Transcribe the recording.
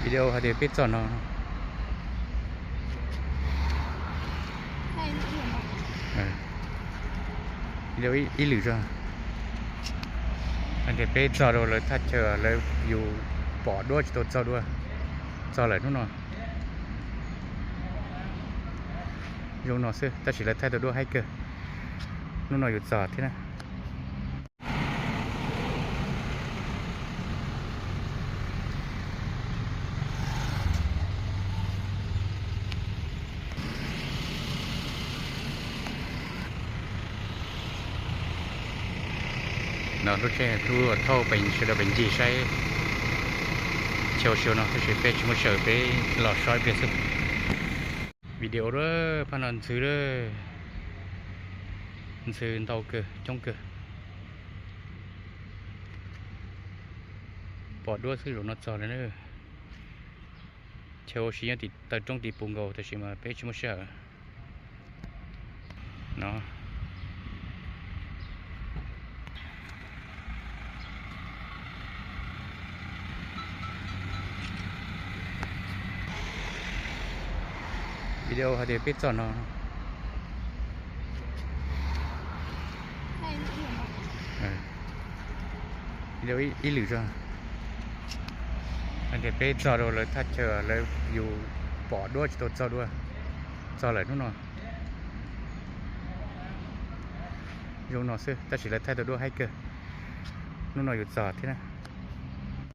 Video hais tias peb txog no, video ib lwm zog, hais tias peb txog rau lawv thaj chaw, lawv yus pom duab tsis tau txog dua, txog lawm hnub no. Zoo no xwb tab sis lawv thaij tau duab haib kawg. Hnub no yus txog thiab na. No lub tsheb lub thauj pem sawv daws pem ncig saib chaw ua si no tab sis peb tsis muaj sij hawm, peb los so ib pliag xwb. Video lawm, phaj no ntxhw lawm, ntxhw ntau kawg coob kawg. Pom duab xwb zaum no txog lawm na. Chaw ua si nyob tim taw roob tim puv nkaus tab sis mas peb tsis muaj sij hawm no. Video hais tias peb txog no, video ib lwm zog, hais tias peb txog rau lawv thaj chaw, lawv yus pom duab tsis tau txog dua, txog lawm hnub no. Zoo no xwb tab sis lawv thaij tau duab haib kawg. Hnub no yus txog thiab na.